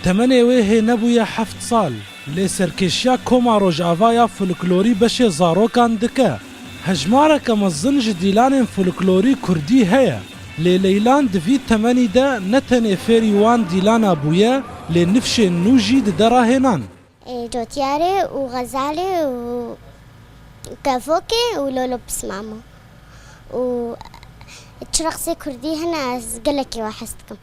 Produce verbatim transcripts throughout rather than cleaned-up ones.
Temenê wê hê nebûye heft sal, lê serkêşiya Koma Rojava ya Folklorî beşê zarokan dike. Hejmareke mezin ji dîlanên folklorî kurdî heye, lê Leylan di vî temenî de ne tenê fêrî wan dîlana bûye, lê nifşên nû jî dide rahênan. Ê, cotyarê û xezalê û kevokê û lolo pismamo. Û çi reqsê kurdî hene, ez gelekî we hez dikim.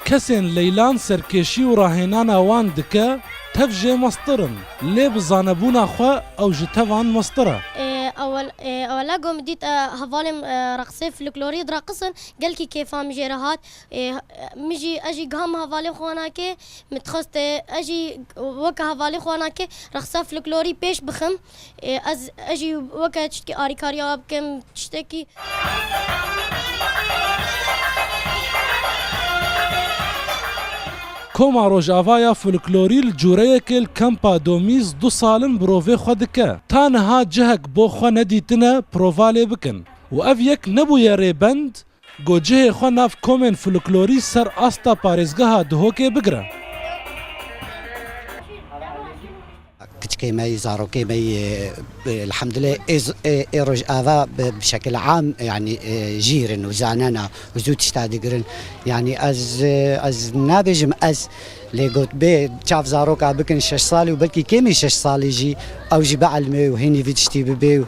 Kesên Leylan serkêşî û rahênana wan dike, tev jê mestir in, lê bi zanebûna xwe ew ji tevan mestir e. Ê, ewel, ê, ewela ku min dît, e, hevalên, e, reqsê folklorî diraqisin, gelkî kêfa min jê re hat. Ê, min jî, ez jî giha min hevalê xwe nake, min dixwest, ê, ez jî weke hevalê xwe nake, reqsa folklorî pêş bixim. Ê, ez, ez jî weke tiştekî arîkariya bikim, tiştekî. Koma Rojava ya Folklorî li cûreyekê li Kempa Domîz du sal in bi rovê xwe dike. Ta niha cihek bo xwe nedîtine prova lê bikin. Û ev yek nebûye rêbend, Ku cihê xwe nav komên folklorî ser asta parêzgeha Duhokê bigire. Kiçikê me yî, zarokê me yî, e, e, elhamdülillah, ê z-, ê, ê Rojava bi, bi şekil am, yanî, e, jîr in û zanena û zû tişta digirin. Yanî ez, e, ez nabêjim ez, lê got bê çav zaroka bikin şeş salî û belkî kêmî şeş salî jî ew jî bielmê û hînî vî tiştî bibê û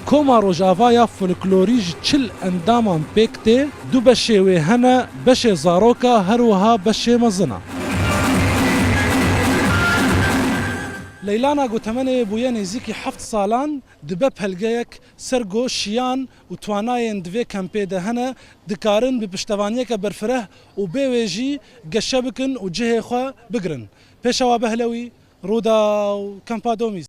Koma Rojava ya Folklorî ji çil endaman pêk tê, du beşê wê hene, beşê zaroka her wiha beşê mezin e. Leylana ku temenê wê bûye nêzîkî heft salan, dibe pelgeyek ser ku şiyan û twanayên di vê kempê de hene, dikarin bi piştevaniyeke berfireh û bê wê jî geşe bikin û cihê xwe bigirin. Pêşewa Behlewî, Rûdaw, Kempa Domîz.